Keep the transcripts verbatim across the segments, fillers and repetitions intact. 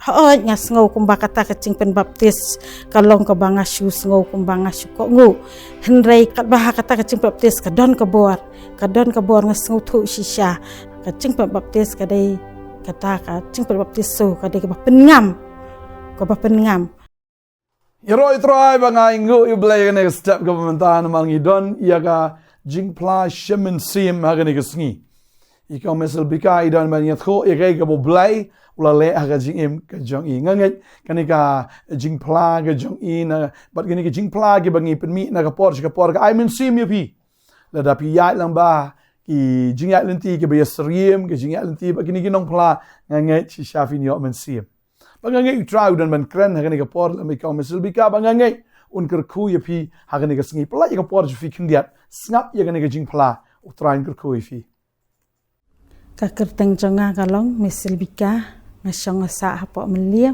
Hooid, nga sngew kumba kata ka jingpynbaptis ka long kaba nga shu sngew kumba nga shu kohnguh. Hynrei katba ha kata ka jingpynbaptis ka don ka bor, ka don ka bor, nga sngewthuh shisha. Ka jingpynbaptis ka dei kata ka jingpynbaptis, so ka dei kaba pynngam, kaba pynngam. Ïaroh ïa U Trai ba nga ainguh ïa U Blei ha kane ka step kaba mynta namar ngi don ïa ka jingphla sha mynsiem ha kane ka sngi. I Kong Mister Bika i don ban ïathuh ïa kaei kaba U Blei u la leh ha ka jingim ka jong i. Nga ngeit kane ka jingphla ka jong i na, bad kane ka jingphla kiba ngi pynmih na ka por sha ka por ka ai mynsiem ïa phi. Lada phi ïaid lang bad ki jingïaid lynti kiba ïasyriem, ki jingïaid lynti bad kine ki nongphla, nga ngeit shisha phin ïoh mynsiem. Ba nga ngeit U Trai u don ban kren ha kane ka por lem i Kong Mister Bika, ba nga ngeit un kyrkhu ïa phi ha kane ka sngi. Pynlait ïa ka por jong phi khyndiat, sngap ïa kane ka jingphla, U Trai un kyrkhu ïa phi. Ka kyrteng jong nga ka long Mister Bika, nga shong nga sah hapoh Mylliem.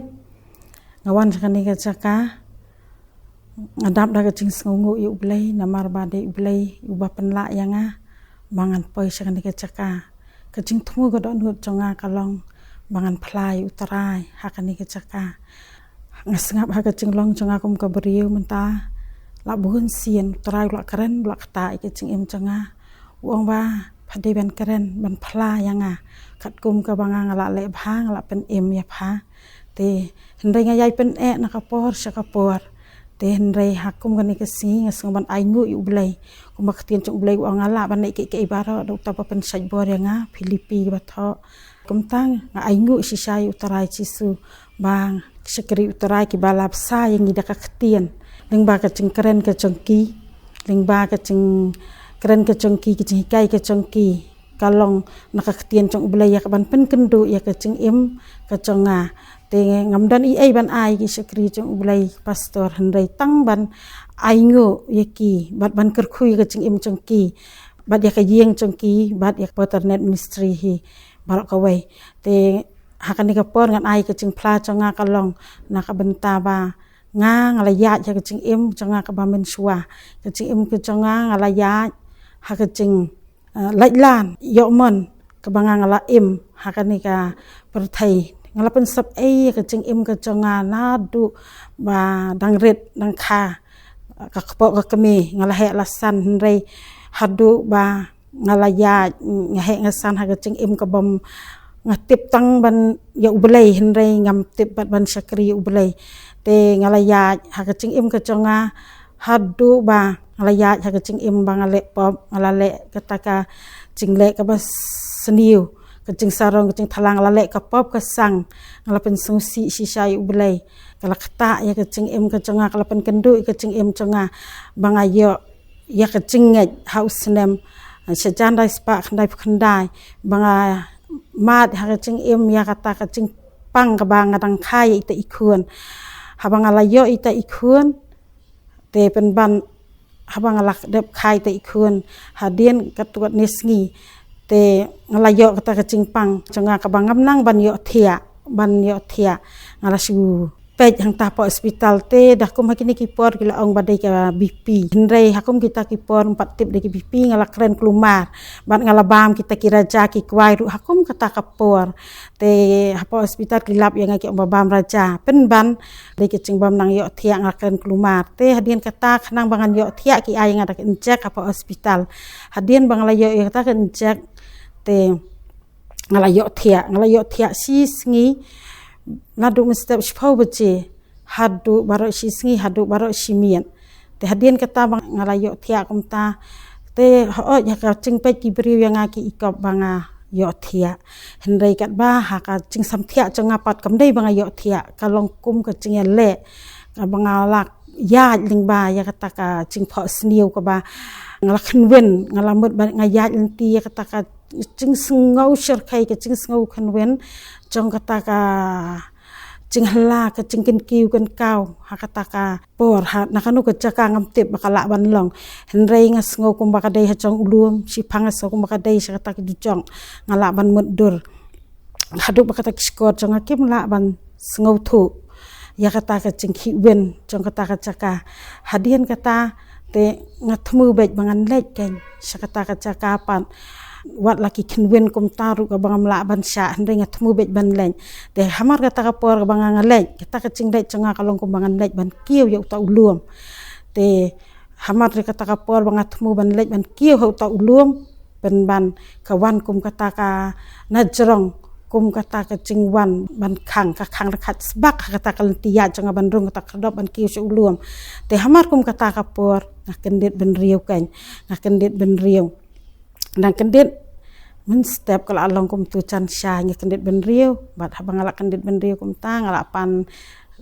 Nga wan sha kane ka jaka, nga dap da ka jingsngewnguh ïa U Blei namar ba dei U Blei uba pynlah ïa nga ba ngan poi sha kane ka jaka. Ka jingthmu ka dohnud jong nga ka long ba ngan phla ïa U Trai ha kane ka jaka. Nga sngap ha ka jinglong jong nga kum ka briew mynta, la bun sien U Trai u la kren, u la ktah ïa ka jingim jong nga. U ong ba pha dei ban kren, ban phla ïa nga katkum kaba nga, nga la leh bha, nga la pynim ïa pha. Te hynrei nga ïai pyneh na ka por sha ka por. Te hynrei ha kum kane ka sngi nga sngew ban ainguh ïa U Blei. Kumba ka ktien jong U Blei u ong, nga lah ban leh kiei kiei baroh da uta uba pynshait bor ïa nga, Philippi ba thoh. Kumta nga ainguh shisha ïa U Trai Jisu ba ki shakri U Trai kiba la bsa ïa ngi da ka ktien. Lyngba ka jingkren ka jong ki, lyngba ka jingkren ka jong ki, ka jinghikai ka jong ki, ka long na ka ktien jong U Blei ïa kaban pynkynduh ïa ka jingim ka jong nga. Te ngam don ei ei ban ai ki shakri jong U Blei, pastor, hynrei tang ban ainguh ïa ki bad ban kyrkhu ïa ka jingim jong ki bad ïa ka ïing jong ki bad ïa ka Paternet Ministry hi baroh kawei. Te ha kane ka por ngan ai ka jingphla jong nga ka long na ka bynta ba nga, nga la ïaid ha ka jingim jong nga kaba mynshuwa. Ka jingim ka jong nga, nga la ïaid ha ka jing, eh, laitlan ïoh mon kaba nga, nga la im ha kane ka pyrthei. Nga la pynsep ei ïa ka jingim ka jong nga naduh ba dang rit dang kha, ka kpoh ka kmie, nga la heh la san, hynrei haduh ba nga la ïaid, nga heh nga san ha ka jingim kabym, nga tip tang ban ïa U Blei, hynrei ngam tip bad ban shakri ïa U Blei. Te nga la ïaid ha ka jingim ka jong nga haduh ba nga la ïaid ha ka jingim ba nga leh pop, nga la leh kata ka jingleh kaba sniew, ka jingsarong, ka jingthala, nga la leh ka pop ka sang, nga la pynsngewsih shisha ïa U Blei. Ka la ktah ïa ka jingim ka jong nga, ka la pynkynduh ïa ka jingim jong nga ba nga ïoh ïa ka jingngeit ha u snem, eh, shihajar khyndai spah khyndaiphew khyndai, ba nga mad ha ka jingim ïa kata ka jingpang kaba nga dang kha ïa ita i khun. Haba nga la ïoh ita i khun, te pynban haba nga la dep kha ita i khun, hadien katto katne sngi, te nga la ïoh kata ka jingpang jong nga kaba ngam nang ban ïohthiah, ban ïohthiah. Nga la shu peit hangta hapoh hospital, te da kum ha kine ki por ki la ong ba dei ka B P. Hynrei ha kum kita ki por ym pat tip dei ka B P, nga la kren kulmar bad nga la bam kita ki raja ki kwai ruh ha kum kata ka por. Te hapoh hospital ki lap ïa nga, ki ong ba bam raja. Pynban dei ka jingbym nang ïohthiah, nga la kren kulmar. Te hadien kata, khnang ba ngan ïohthiah, ki ai ïa nga da ka injek hapoh hospital. Hadien ba nga la ïoh ïa kata ka injek, te nga la ïohthiah, nga la ïohthiah shi sngi, naduh mynstep shiphew baje haduh baroh shi sngi, haduh baroh shi miet. Te hadien kata ba nga la ïohthiah kumta, te hooid, ha ka jingpeit ki briew ïa nga ki i kop ba nga ïohthiah. Hynrei katba ha ka jingsamthiah jong nga pat kam dei ba nga ïohthiah, ka long kum ka jingïaleh kaba nga la ïaid lyngba ïa kata ka jingphohsniew kaba nga la kynwin, nga la mut ba nga ïaid lynti ïa kata ka jingsngew shyrkhei, ka jingsngew kynwin jong kata ka jinghylla, ka jingkynkiew kynkaw ha kata ka por, ha na kano ka jaka ngam tip ba ka lah ban long. Hynrei nga sngew kumba ka dei ha jong u lum, shiphang nga sngew kumba ka dei sha kata ka dujok, nga lah ban mutdur. Haduh ba kata ki shkor jong nga kim lah ban sngewthuh ïa kata ka jingkhih win jong kata ka jaka. Hadien kata te nga thmu beit ba ngan leit kein sha kata ka jaka pat. wat la ki kynwin kumta ruh kaba ngam lah ban shah, hynrei nga thmu beit ban leit. Te hamar kata ka por kaba nga nga leit, kata ka jingleit jong nga ka long kumba ngan leit ban kiew ïa uta u lum. Te hamar kata ka por ba nga thmu ban leit ban kiew ha uta u lum, pynban ka wan kum kata ka najrong, kum kata ka jingwan ban khang, ka khang da khat sbak ha kata ka lynti ïaid jong nga ban rung kata ka khyrdop ban kiew sha u lum. Te hamar kum kata ka por nga kyndit bynriew kein, nga kyndit bynriew. Dang kyndit mynstep ka la long kum tu jan shai, nga kyndit bynriew. Bad haba nga la kyndit bynriew kumta nga la pan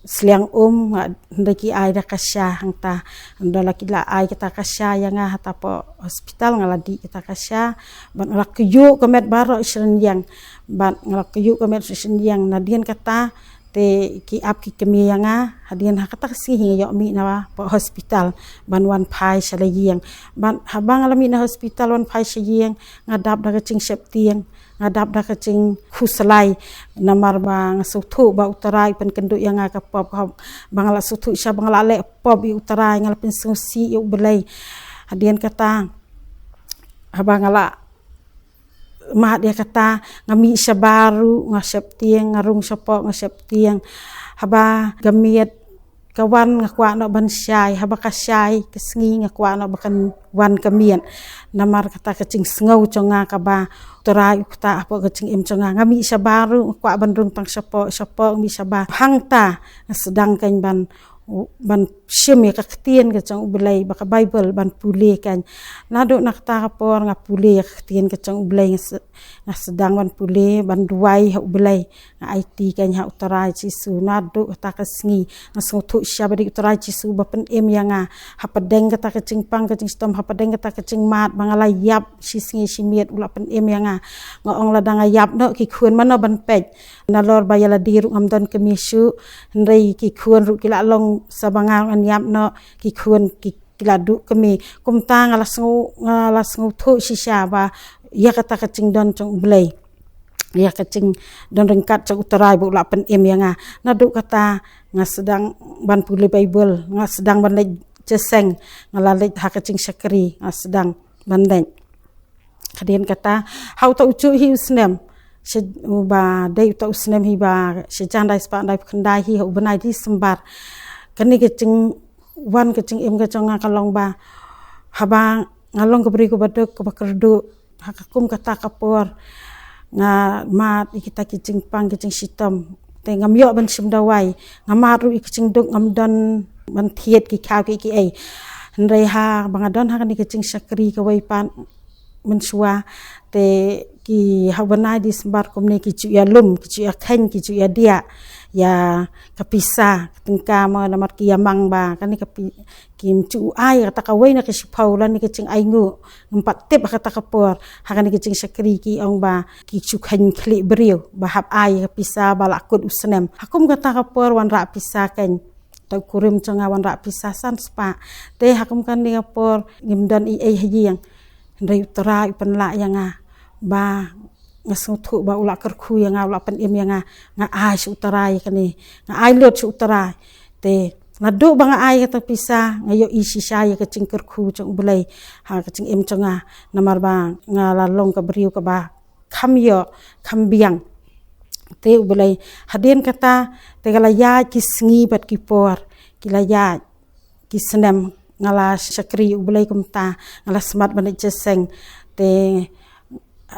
sliang um, nga hynrei ki ai da ka sha hangta. Hynda la ki la ai kata ka sha ïa nga ha ta poh hospital, nga la dih kata ka sha. Bad nga la kyiuh ka met baroh sha rynieng. Bad nga la kyiuh ka met sha rynieng, nadien kata te ki ap ki kmie ïa nga. Hadien ha kata ka sngi hi nga ïoh mih na poh hospital ban wan phai sha la ïing. Bad haba nga la mih na hospital wan phai sha ïing, nga dap da ka jingsheptieng, nga dap da ka jingkhuslai. Namar ba nga sngewthuh ba U Trai u pynkynduh ïa nga ka pop, ka haba nga la sngewthuh sha ba nga la leh pop ïa U Trai, nga la pynsngewsih ïa U Blei. Hadien kata, haba nga la mad ïa kata, nga mih shabar ruh nga sheptieng, nga rung shapoh nga sheptieng. Haba ka miet ka wan nga kwah noh ban shai, haba ka shai ka sngi nga kwah noh ba kan wan ka miet. Namar kata ka jingsngew jong nga kaba U Trai u ktah hapoh ka jingim jong nga. Nga mih shabar ruh nga kwah ban rung tang shapoh, shapoh nga mih shabar. Hangta nga sdang kein ban, ban shim ïa ka ktien ka jong U Blei, ba ka Baibl ban pule kein. Naduh na kata ka por nga pule ïa ka ktien ka jong U Blei, nga s-, nga sdang ban pule, ban duwai ha U Blei. Nga aiti kein ha U Trai Jisu. Naduh kata ka sngi nga sngewthuh sha ba dei U Trai Jisu ba pynim ïa nga. Hapdeng kata ka jingpang ka jingshitom, hapdeng kata ka jingmad ba nga la ïap shi sngi shi miet, u la pynim ïa nga. Nga ong lada nga ïap noh ki khun mano ban peit. Nalor ba ïa lade ruh ngam don kmie shuh, hynrei ki khun ruh ki la long sa ba nga ruh ngan ïap noh, ki khun ki, ki la duh kmie. Kumta nga la sngew, nga la sngewthuh shisha ba ïa kata ka jingdon jong U Blei, ïa ka jingdon ryngkat jong U Trai ba u la pynim ïa nga. Naduh kata nga sdang ban pule Baibl, nga sdang ban leit jingïaseng, nga la leit ha ka jingshakri, nga sdang ban leit. Hadien kata, ha uta u juh hi u snem, sha, uba dei uta u snem hi ba shajan dai spah dai phew khyndai hi, ha u bnai December. Kane ka jingwan ka jingim ka jong nga ka long ba haba nga long ka briew kaba duk kaba kyrduh, ha ka kum kata ka por nga mad ïa kita ki jingpang ki jingshitom. Te ngam ïoh ban shim dawai, nga mad ruh ïa ki jingduk, ngam don ban thied ki khaw kiei kiei. Hynrei haba nga don ha kane ka jingshakri kawei pat mynshuwa, te ki ha u bnai December kumne ki ju ïalum, ki ju ïakheiñ, ki ju ïadiah ïa ka pisa, ka tyngka mo, namar ki ïamang ba kane ka pi-, kim ju ai kata kawei na ka shiphew lane ka jingainguh. Ngam pat tip ha kata ka por, ha kane ka jingshakri ki ong ba ki ju kheiñ khlieh briew ba hap ai ka pisa ba la kut u snem. Ha kum kata ka por wanrah pisa kein. Uta u kurim jong nga wanrah pisa san spah. Te ha kum kane ka por ngim don ei ei ha ïing. Hynrei U Trai u pynlah ïa nga ba nga sngewthuh ba u la kyrkhu ïa nga, u la pynim ïa nga. Nga ai sha U Trai kane, nga ai lut sha U Trai. Te naduh ba nga ai kata pisa, nga ïohi shisha ïa ka jingkyrkhu jong U Blei ha ka jingim jong nga. Namar ba nga la long ka briew kaba kham ïoh kham biang. Te U Blei, hadien kata, te ka la ïaid ki sngi bad ki por, ki la ïaid ki snem, nga la shakri U Blei kumta, nga la smat ban leit jingïaseng. Te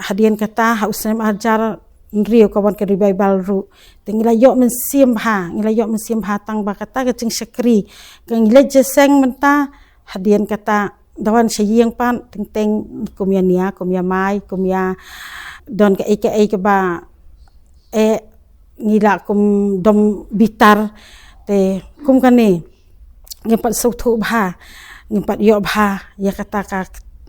hadien kata, ha u snem arhajar hynriew ka wan ka revival ruh. Te ngi la ïoh mynsiem bha, ngi la ïoh mynsiem bha tang ba kata ka jingshakri, ka ngi leit jingïaseng mynta, hadien kata da wan sha ïing pat, teng teng kum ïa nia, kum ïa mai, kum ïa don kaei kaei kaba, eh, ngi la kum dom bitar. Te kum kane, ngim pat sngewthuh bha, ngim pat ïoh bha ïa kata ka,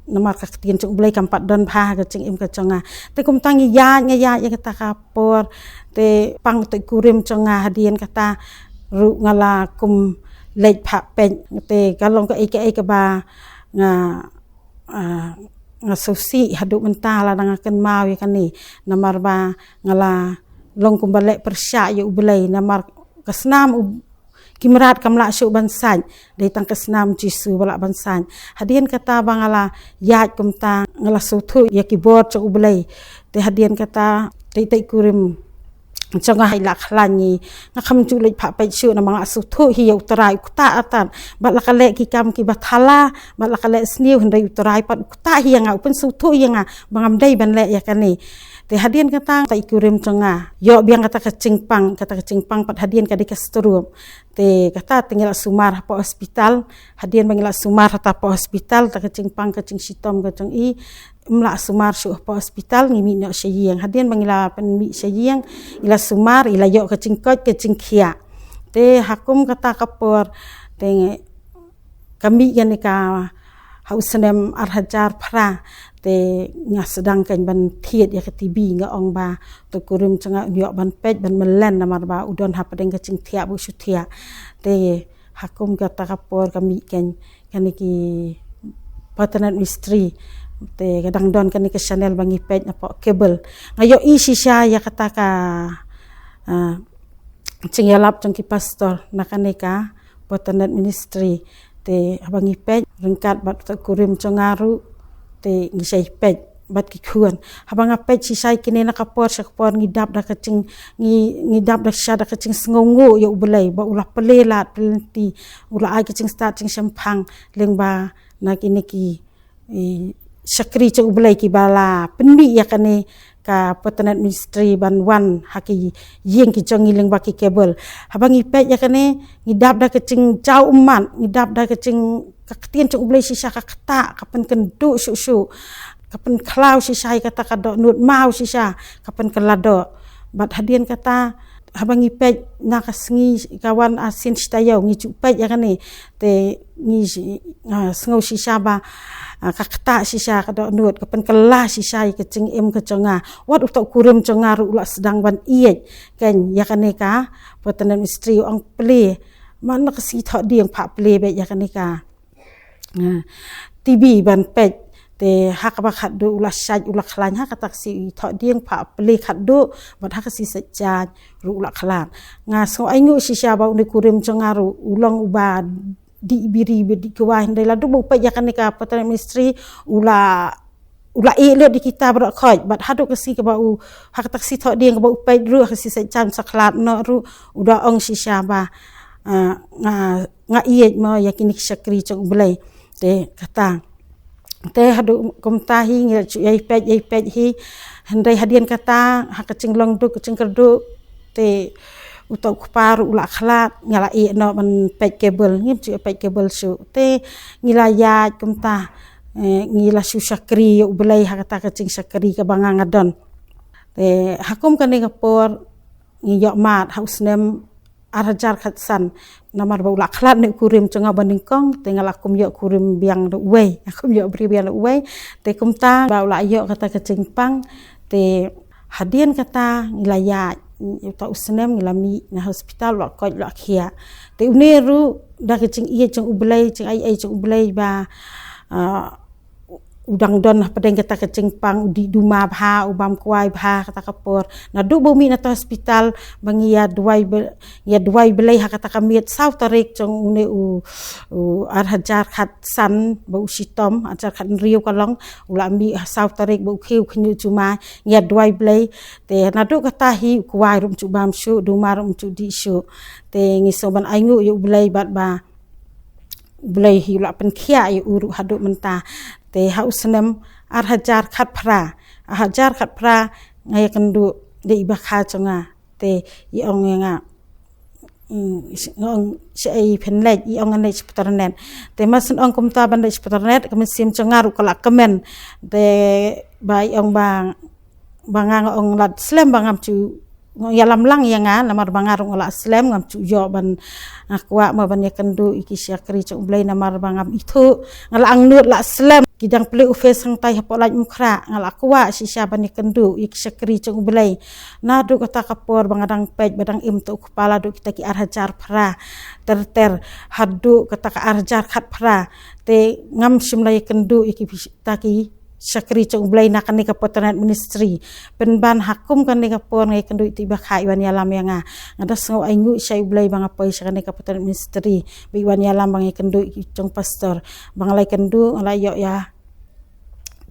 namar ka ktien jong U Blei kam pat don bha ha ka jingim ka jong nga. Te kumta ngi ïaid, ngi ïaid ïa kata ka por, te pang uta u kurim jong nga, hadien kata ruh nga la kum leit phah peit. Te ka long kaei kaei kaba nga, ah, nga sngewsih haduh mynta lada nga kynmaw ïa kane. Namar ba nga la long kumba leh pyrshah ïa U Blei, namar ka snam u, ki mrad kam lah shuh ban sait, dei tang ka snam Jisu ba lah ban sait. Hadien kata ba nga la ïaid kumta, nga la sngewthuh ïa ki bor jong U Blei. Te hadien kata, tei tei kurim jong nga hi la khlaiñ ngi, nga kham ju leit phah peit shuh namar nga la sngewthuh hi ïa U Trai u ktah artat. Bad la ka leh ki kam kiba thala, bad la ka leh sniew, hynrei U Trai pat u ktah hi ïa nga, u pynsngewthuh ïa nga ba ngam dei ban leh ïa kane. Te hadien kata, tei kurim jong nga ïoh biang kata ka jingpang, kata ka jingpang pat hadien ka dei ka stroke. Te kata te ngi la sumar hapoh hospital. Hadien ba ngi la sumar hata hapoh hospital, ta ka jingpang ka jingshitom ka jong i, ym lah sumar shuh hapoh hospital, ngi mih noh sha ïing. Hadien ba ngi la pynmih sha ïing, i la sumar, i la ïoh ka jingkoit ka jingkhiah. Te ha kum kata ka por, te ngi, ka mih kane ka ha u snem ar hajar phra, te nga sdang keiñ ban thied ïa ka T B, nga ong ba u tei kurim jong nga un ïoh ban peit ban myllen namar ba u don hapdeng ka jingthiah ba u shu thiah. Te ha kum kata ka por ka mih keiñ kane ki Paternate Ministry. Te ka dang don kane ka channel ba ngi peit napoh cable. Nga ïohi shisha ïa kata ka, ah, jingïalap jong ki pastor na kane ka Paternate Ministry. Te haba ngi peit ryngkat bad u tei kurim jong nga ruh, te ngi shai peit bad ki khun. Haba nga peit shisha ïa kine na ka por sha ka por, ngi dap da ka jing, ngi, ngi dap da shisha da ka jingsngewnguh ïa U Blei ba u la plie lad plie lynti, u la ai ka jingstad jingshemphang lyngba na kine ki, i, shakri jong U Blei kiba la pynmih ïa kane ka Paternate Ministry ban wan ha ki ïing ki jong ngi lyngba ki cable. Haba ngi peit ïa kane, ngi dap da ka jingjaw ummat, ngi dap da ka jing, ka ktien jong U Blei shisha ka ktah, ka pynkynduh shuh shuh, ka pynkhlaw shisha ïa kata ka dohnud, maw shisha ka pynkylla doh. Bad hadien kata, haba ngi peit na ka sngi ka wan arsien shi taïew, ngi ju peit ïa kane, te ngi shi-, ah, sngew shisha ba, ah, ka ktah shisha ka dohnud, ka pynkylla shisha ïa ka jingim ka jong nga. Wat u tei kurim jong nga ruh u la sdang ban ïeit keiñ ïa kane ka Paternate Ministry, u ong plie, man la ka sngi Thohdieng phah plie beit ïa kane ka, ah, T B ban peit. Te ha kaba khatduh u la shait u la khlaiñ, ha kata ka sngi Thohdieng phah plie khatduh, bad ha ka sngi Saitjaiñ ruh u la khlad. Nga sngew ainguh shisha ba une u kurim jong nga ruh u long uba dih biri bad dih kwai, hynrei la duh ba u peit ïa kane ka Paternate Ministry, u la, u la ïeh lut ïa kita baroh khoit. Bad haduh ka sngi kaba u, ha kata ka sngi Thohdieng kaba u peit ruh, ha ka sngi Saitjaiñ sa khlad noh ruh, u da ong shisha ba, ah, nga, nga ïeit mo ïa kine ki shakri jong U Blei. Te kata, te haduh kumta hi ngi la ju ïai peit, ïai peit hi. Hynrei hadien kata, ha ka jinglong duk ka jingkyrduh, te u tei u kpa ruh u la khlad, nga la ïeh noh ban peit cable, ngim ju peit cable shuh. Te ngi la ïaid kumta, eh, ngi la shu shakri ïa U Blei ha kata ka jingshakri kaba nga nga don. Te ha kum kane ka por ngi ïoh mad ha u snem ar hajar khatsan. Namar ba u la khlad une u kurim jong nga ba nyngkong, te nga la kum ïoh kurim biang da uwei, nga kum ïoh briew biang da uwei. Te kumta ba u la ïoh kata ka jingpang, te hadien kata ngi la ïaid, uta u snem ngi la mih na hospital, u la koit u la khiah. Te une ruh da ka jingïeit jong U Blei, jingaiei jong U Blei ba, ah, u dang don hapdeng kata ka jingpang, u dih duma bha, u bam kwai bha kata ka por. Naduh ba u mih na ta hospital, ba ngi ïa duwai Be-, ïa duwai Blei ha kata ka miet saw tarik jong une u, u ar hajar khatsan ba u shitom, ar hajar khathynriew ka long, u la mih ha saw tarik ba u khiew khynñiuh jumai, ngi ïa duwai Blei. Te naduh kata hi u kwai ruh ym ju bam shuh, duma ruh ym ju dih shuh. Te ngi sngew ban ainguh ïa U Blei bad ba U Blei hi u la pynkhiah ïa u ruh haduh mynta. Te ha u snem ar hajar khatphra, ar hajar khatphra nga ïakynduh da i bakha jong nga. Te i ong ïa nga, mm, nga ong shaei phin leit, i ong ngan leit sha Paternate. Te mar shu ong kumta ban leit sha Paternate, ka mynsiem jong nga ruh ka la kmen. Te ba i ong ba ba nga nga ong lad slem ba ngam ju, nga ong ïalam lang ïa nga, namar ba nga ruh nga la slem, ngam ju ïoh ban, ah, kwah mo ban ïakynduh ïa ki shakri jong U Blei namar ba ngam ithuh, nga la angnud la slem. Ki dang plie u phase hangtai hapoh Laitumkhrah, nga la kwah shisha ban ïakynduh ïa ki shakri jong U Blei. Naduh kata ka por ba nga dang peit ba dang im uta u kpa, naduh kita ki ar hajar phra ter ter haduh kata ka ar hajar khatphra, te ngam shym la ïakynduh ïa kita ki shakri jong U Blei na kane ka Patronage Ministry. Pynban ha kum kane ka por nga ïakynduh ïa i Bah Kha i wan ïalam ïa nga. Nga da sngew ainguh sha U Blei ba nga poi sha kane ka Patronage Ministry ba i wan ïalam ba nga ïakynduh ïa i jong pastor. Ba nga la ïakynduh nga la ïoh ïa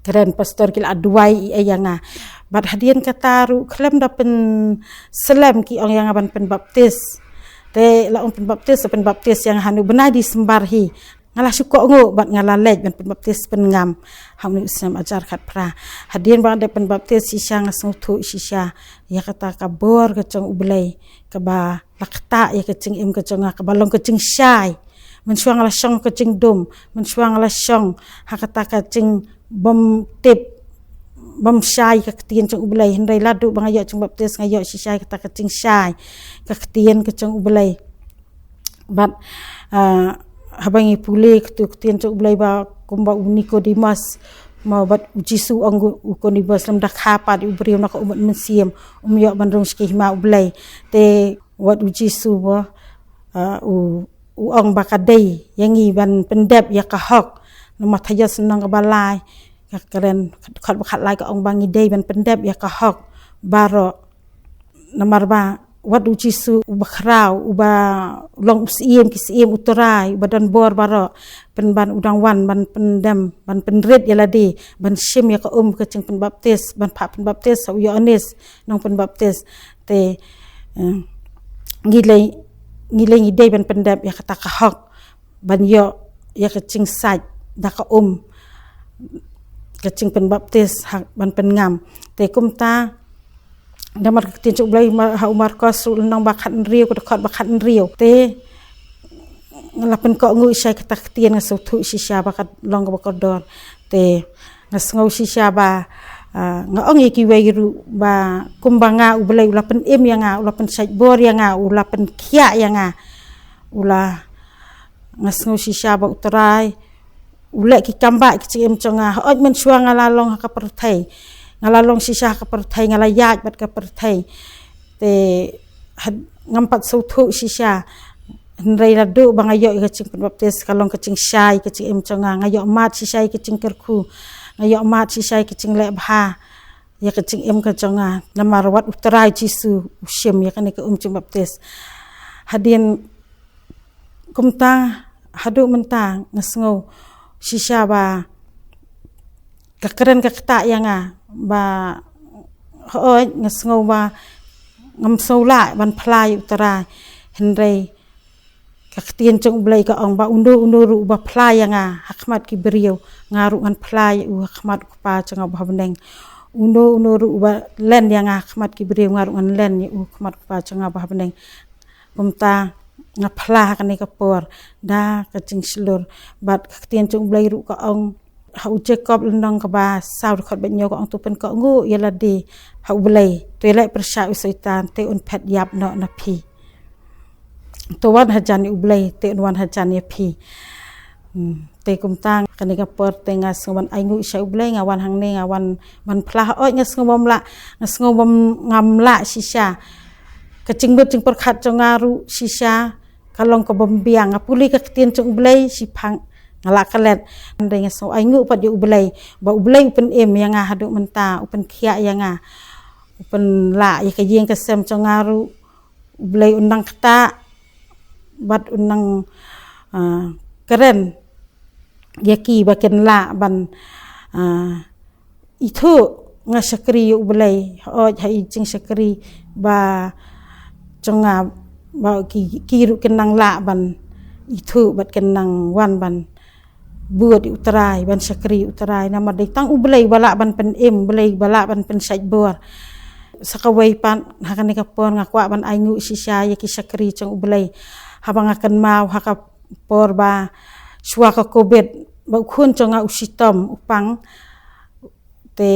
kren pastor ki la duwai ïa nga. Bad hadien kata ruh khlem da pynslem ki ong ïa nga ban pynbaptis. Te la ong pynbaptis, pynbaptis ïa nga ha une u bnai Disembar hi. Nga la shu kohnguh bad nga la leit ban pynbaptis pyngam ha une u snem hajar khatphra. Hadien ba nga dep pynbaptis shisha nga sngewthuh shisha ïa kata ka bor ka jong U Blei kaba la ktah ïa ka jingim ka jong nga, kaba long ka jingshai. Mynshuwa nga la shong ka jingdum, mynshuwa nga la shong ha kata ka jingbym tip, bym shai ka ktien jong U Blei. Hynrei lada ba nga ïoh jingbaptis nga ïoh shisha ïa kata ka jingshai ka ktien ka jong U Blei. Bad, ah, haba ngi pule katu ka ktien jong U Blei ba kumba u Nikodemus, ma bad u Jisu u ong u Nikodemus, lymda kha pat ïa u briew na ka ummat mynsiem um ïoh ban rung sha ka hima U Blei. Te wat u Jisu ba, ah, u, u ong ba ka dei ïa ngi ban pyndep ïa ka hok. Na Mathaios lynnong kaba lai, ka kren, dkhot ba khatlai ka ong ba ngi dei ban pyndep ïa ka hok baroh. Namar ba wat u Jisu uba khraw, uba long u Syiem ki syiem, u Trai uba don bor baroh, pynban u dang wan ban pyndem, ban pynrit ïa lade, ban shim ïa ka um ka jingpynbaptis, ban phah pynbaptis ha u Ïoannis nongpynbaptis. Te, eh, ngi lei, ngi lei ngi dei ban pyndep ïa kata ka hok ban ïoh ïa ka jingsait da ka um, ka jingpynbaptis ha ban pyngam. Te kumta, namar ka ktien jong U Blei ma-, ha u Markos ruh lynnong ba khathynriew, ka dkhot ba khathynriew. Te nga la pynkohnguh shisha ïa kata ka ktien, nga sngewthuh shisha ba ka long kaba kordor. Te nga sngew shisha ba, ah, nga ong ïa kiwei ruh ba kumba nga U Blei u la pynim ïa nga, u la pynshait bor ïa nga, u la pynkhiah ïa nga. U la, nga sngew shisha ba U Trai u leh ki kam ba ki jingim jong nga. Hooid mynshuwa nga la long ha ka pyrthei, nga la long shisha ha ka pyrthei, nga la ïaid bad ka pyrthei. Te had-, ngam pat sngewthuh shisha. Hynrei lada ba nga ïoh ïa ka jingpynbaptis ka long ka jingshai ka jingim jong nga. Nga ïoh mad shisha ïa ka jingkyrkhu, nga ïoh mad shisha ïa ka jingleh bha ïa ka jingim ka jong nga. Namar wat U Trai Jisu u shim ïa kane ka um jingbaptis. Hadien kumta haduh mynta nga sngew shisha ba ka kren ka ktah ïa nga ba hooid nga sngew ba ngam sngew lah ban phla ïa U Trai. Hynrei ka ktien jong U Blei ka ong ba uno uno ruh uba phla ïa nga ha khmat ki briew, nga ruh ngan phla ïa u ha khmat U Kpa jong nga uba ha bneng. Uno uno ruh uba len ïa nga ha khmat ki briew, nga ruh ngan len ïa u ha khmat U Kpa jong nga uba ha bneng. Kumta nga phla ha kane ka por da ka jingshlur. Bad ka ktien jong U Blei ruh ka ong ha u Jakob lynnong kaba saw dkhot ba hynñiew ka ong, to pynkohnguh ïa lade ha U Blei, to ïaleh pyrshah ïa u Soitan te un phet ïap noh na phi. To wan hajan ïa U Blei te un wan hajan ïa phi. Hmm. Te kumta kane ka por te nga sngew ban ainguh sha U Blei, nga wan hangne, nga wan ban phla. Hooid nga sngew bym lah, nga sngew bym, ngam lah shisha. Ka jingmut jingpyrkhat jong nga ruh shisha ka long ka bym biang. Nga pule ka ktien jong U Blei shiphang nga lah klet. Hynrei nga sngew ainguh pat ïa U Blei ba U Blei u pynim ïa nga haduh mynta, u pynkhiah ïa nga, u pynlah ïa ka ïing ka sem jong nga ruh. U Blei un nang ktah bad un nang, ah, kren ïa ki ba kin lah ban, ah, ithuh. Nga shakri ïa U Blei, hooid ha i jingshakri ba jong nga, ba ki, ki ruh kin nang lah ban ithuh bad kin nang wan ban bud ïa U Trai, ban shakri ïa U Trai. Namar dei tang U Blei ba lah ban pynim, Blei ba lah ban pynshait bor. Sa kawei pat ha kane ka por nga kwah ban ainguh shisha ïa ki shakri jong U Blei. Haba nga kynmaw ha ka por ba shuwa ka covid ba u khun jong nga u shitom, u pang, te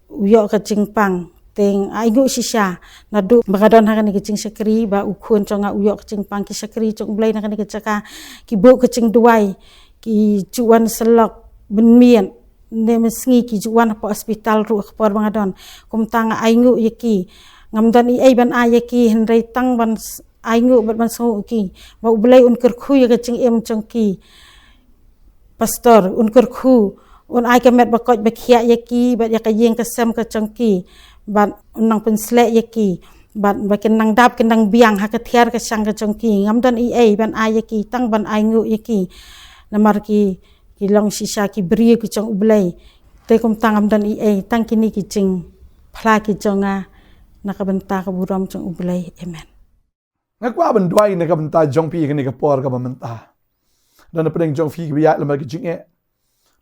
u ïoh ka jingpang. Te nga ainguh shisha naduh ba nga don ha kane ka jingshakri ba u khun jong nga u ïoh ka jingpang. Ki shakri jong U Blei na kane ka jaka ki buh ka jingduwai, ki ju wan syllok mynmiet ne mynsngi, ki ju wan hapoh hospital ruh ha ka por ba nga don. Kumta nga ainguh ïa ki, ngam don ei ei ban ai ïa ki hynrei tang ban s-, ainguh bad ban sngewnguh ïa ki ba U Blei un kyrkhu ïa ka jingim jong ki. Pastor, un kyrkhu Un ai ka met ba koit ba khiah ïa ki, bad ïa ka ïing ka sem ka jong ki, bad un nang pynsleh ïa ki, bad ba kin nang dap kin nang biang ha ka thiar ka shang ka jong ki. Ngam don ei ei ban ai ïa ki, tang ban ai nguh ïa ki. Namar ki, ki long shisha ki briew ki jong U Blei. Te kumta ngam don ei ei, tang kine ki jingphla ki jong nga na ka bynta ka burom jong U Blei. Amen. Nga kwah ban duwai na ka bynta jong phi kane ka por kaba mynta. Don na pdeng jong phi kiba ïaid lyngba ki jingeh.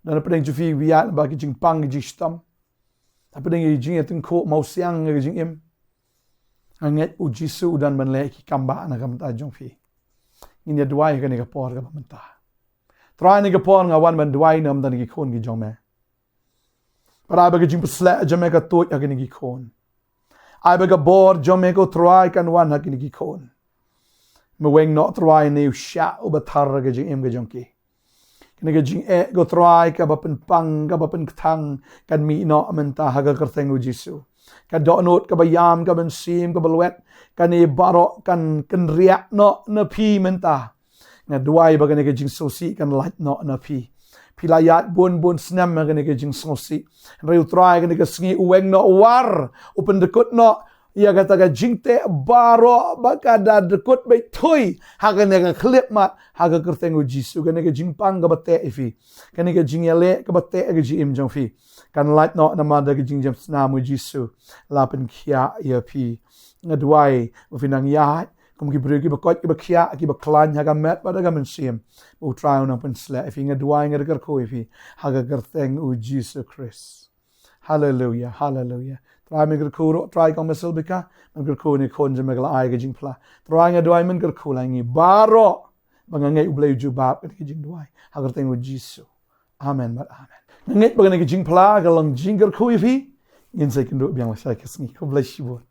Don na pdeng jong phi kiba ïaid lyngba ki jingpang ki jingshitom. Na pdeng ki jingïatyngkhuh mawsiang ki jingim. Nga ngeit U Jisu u don ban leh ki kam ba na ka bynta jong phi. Ngin ïa duwai kane ka por kaba mynta. Trai, kane ka por nga wan ban duwai na ka bynta ki khun ki jong me. Para ba ka jingpynshlur jong me ka tuid ha kine ki khun. Ai ba ka bor jong me ko Trai kan wan ha kine ki khun. Me weng noh Trai ne u shah uba thar ka jingim ka jong ki. Kane ka jingeh ko Trai kaba pynpang kaba pynkthang kan mih noh mynta ha ka kyrteng U Jisu. Ka dohnud kaba ïam kaba mynsiem kaba lwet kane baroh kan kynriah noh na phi mynta. Nga duwai ba kane ka jingsngewsih kan lait noh na phi. Phi la ïaid bun bun snem ha kane ka jingsngewsih. Hynrei U Trai kane ka sngi u weng noh, u war, u pyndykut noh ïa kata ka jingteh baroh ba ka da dykut beit thui ha kane ka khyllipmat ha ka kyrteng U Jisu. Kane ka jingpang kaba teh ïa phi, kane ka jingïaleh kaba teh ïa ka jingim jong phi kan lait noh namar da ka jingjam snam U Jisu la pynkhiah ïa phi. Nga duwai ba phin nang ïaid kum ki briew kiba koit kiba khiah kiba khlaiñ ha ka met bad ha ka mynsiem. U Trai u nang pynsleh ïa phi. Nga duwai, nga kyrkhu ïa phi ha ka kyrteng U Jisu Khrist. Haleluia, haleluia. Trai, men kyrkhu ruh Trai kong Miss Rebecca, men kyrkhu ïa kine ki khun jong me kiba la ai ka jingphla. Trai, nga duwai men kyrkhu ïa ngi baroh, ba nga ngeit U Blei u jubab ïa kine ki jingduwai ha ka kyrteng U Jisu. Amen bad amen. Nga ngeit ba kane ka jingphla ka long jingkyrkhu ïa phi. Ngin sa ïakynduh biang lashai ka sngi. God bless you both.